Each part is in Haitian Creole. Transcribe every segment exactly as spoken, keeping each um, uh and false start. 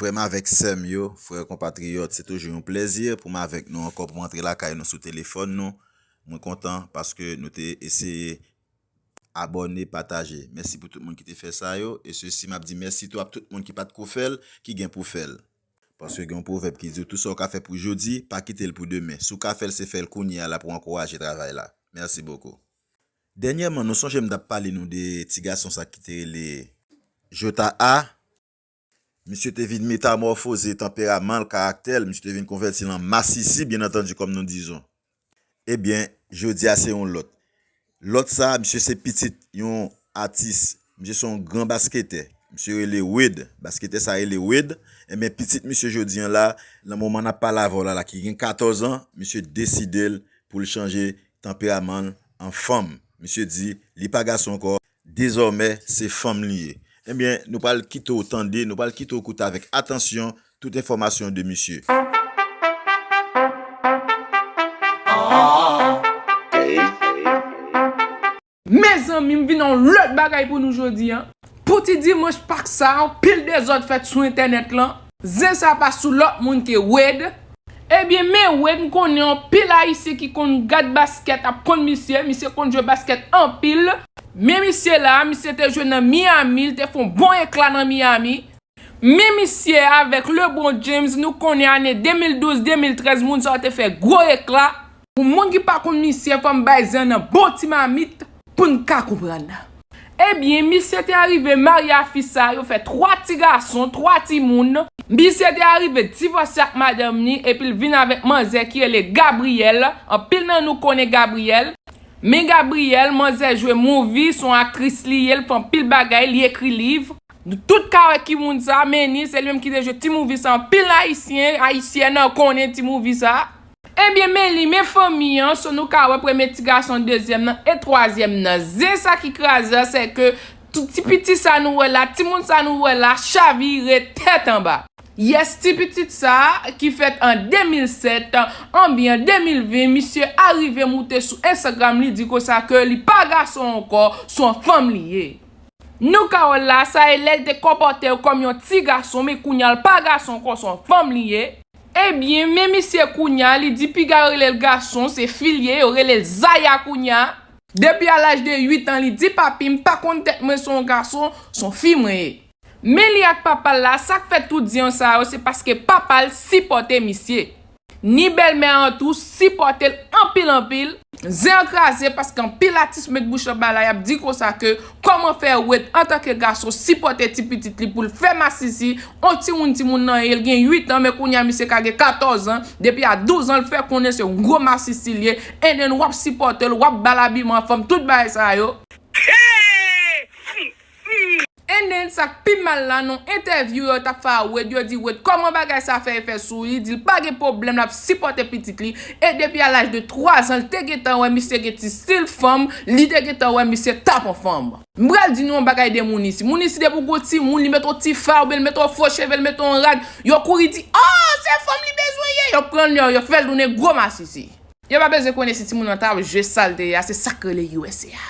Frè m avèk sè m yo, frè konpatriyòt, se toujou yon plèzi pou m avèk nou ankò, pou m antre lakay nou sou telefòn nou. Mwen kontan paske nou te eseye abòne, pataje. Mèsi pou tout moun ki te fè sa yo. E sesi, m ap di mèsi tou ak tout moun ki pa t ko fè l, ki gen pou fè l. Paske gen yon pwovèb ki di, tou sa w ka fè pou jodi, pa kite l pou demen. Si w ka fè l, se fè l kounye a la pou ankouraje travay la. Mèsi bokou. Dènyèman, nou sonje m t ap pale nou de ti gason sa ki te rele Jota A. Misye te vin metamòfoze tanperaman l, karaktè l, misye te vin konvèti l an masisi, byen antandi, kòm nou dizon. Ebyen, jodi a se yon lòt. Lòt sa, misye se pitit yon atis. Misye se yon gran basketè. Misye rele Wade. Basketè sa rele Wade. Ebyen, pitit misye jodi an la, nan moman n ap pale avè w la, la ki gen katòz an, misye deside l pou l chanje tanperaman l an fanm. Misye di, li pa gason ankò, dezòmè se fanm li ye. Ebyen, nou pral kite w tande, nou pral kite w koute avèk atansyon tout enfòmasyon de misye. Mezanmi, m vin yon lòt bagay pou nou jodi a. Pou ti dimanch Pak sa, anpil dezòd fèt sou entènèt lan. Zen sa pa sou lòt moun ke Wade. Ebyen, men Wade, m konnen anpil Ayisyen ki konn gad baskèt ap konn misye. Misye konn jwe baskèt anpil. Men misye la, misye te jwe nan Miami, li te fè yon bon ekla nan Miami. Men misye avèk LeBron James, nou konnen ane de mil douz, de mil trèz, moun sa yo te fè gwo ekla. Pou moun ki pa konn misye, fò m bay zen nan bon ti mamit pou n ka konprann. Ebyen, misye te arive marye a fi sa, yo fè twa ti gason, twa timoun. Misye te arive divòse ak madanm ni epi l vin avèk manzè ki rele Gabrielle. Anpil nan nou konnen Gabrielle. Men Gabrielle, manzè jwe movie, se yon aktris li ye, l fè anpil bagay, li ekri liv. Nou tout ka wè ki moun sa, men ni, se li menm ki te jwe ti movie sa, anpil Ayisyen, Ayisyèn konnen ti movie sa. Ebyen, men li, men fanmi an, so nou ka wè premye ti gason, dezyèm nan e twazyèm nan. Zen sa ki kraze a, se ke ti piti sa nou wè la, timoun sa nou wè la, chavire tèt anba. Yes, ti pitit sa ki fèt an de mil sèt, anbyen de mil ven, misye arive moute sou Instagram, li di konsa ke li pa gason ankò, se yon fanm li ye. Nou ka wè l la, sa e lè l te konpòte l kòm yon ti gason, men kounya l pa gason ankò, se yon fanm li ye. Ebyen, men misye kounya, li di piga yo rele l gason, se fi l ye, yo rele l Zaya kounya. Depi a laj de uit an, li di papi, m pa konn tèt mwen se yon gason, se yon fi mwen ye. Men li ak papa l la, sa k fè tout zen sa yo, se paske papa l sipòte misye. Ni bèlmè an tou sipòte l anpil anpil. Zen an kraze paske anpil atis met bouch anba la, y ap di konsa ke kòman fè Wade antanke gason sipòte ti pitit li pou l fè masisi, on timoun timoun nan ye, l gen uit an, men kounya misye ka gen katòz an, depi a douz an l fè konnen se yon gwo masisi l ye, and then w ap sipòte l, w ap ba l abiman fanm, tout bagay sa yo. And then, sa k pi mal la, nan entèvyou yo t ap fè a Wade, yo di Wade kòman bagay sa fè efè sou li, di l pa gen pwoblèm, l ap sipòte pitit li. E depi a laj de twa zan, l te gentan wè misye gen ti stil fanm, li te gentan wè misye t ap on fanm. M pral di nou yon bagay de moun isi. Moun isi, depi w gen yon timoun, li mete yon ti fa, oubyen l mete yon fo cheve, l mete yon rad, yo kouri di, oh, se fanm li bezwen ye! Yo pran l, yo, yo fè l tounen gwo masisi. Yo pa bezwen konnen si timoun nan t ap jwe sa l te ye a, se sa k rele U S A a.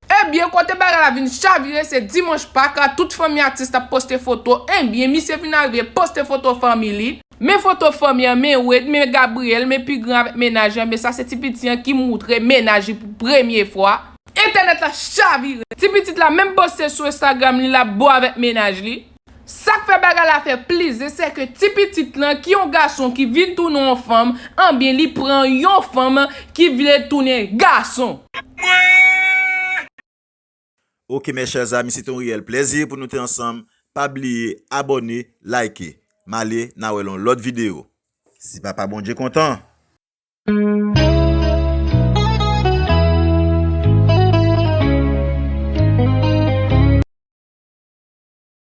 Ebyen, kote bagay la vin chavire, se dimanch Pak, tout fanmi atis t ap poste foto. Ebyen, misye vin arive poste foto fanmi li. Men foto fanmi an, men Wade, men Gabrielle, men pi gran avèk mennaj lan, men sa se ti piti an ki moutre mennaj li pou premye fwa. Entènèt la chavire. Ti pitit la menm poste sou Instagram li, l ap bo avèk mennaj li. Sa k fè bagay la fè plis zen, se ke ti pitit lan ki yon gason ki vin tounen yon fanm, anbyen li pran yon fanm ki vle tounen gason. Ok, mes chers amis, se te yon reyèl plèzi pou nou te ansanm. Pa bliye abòne, like. M ale, n a wè l yon lòt videyo. Si Papa Bondye kontan.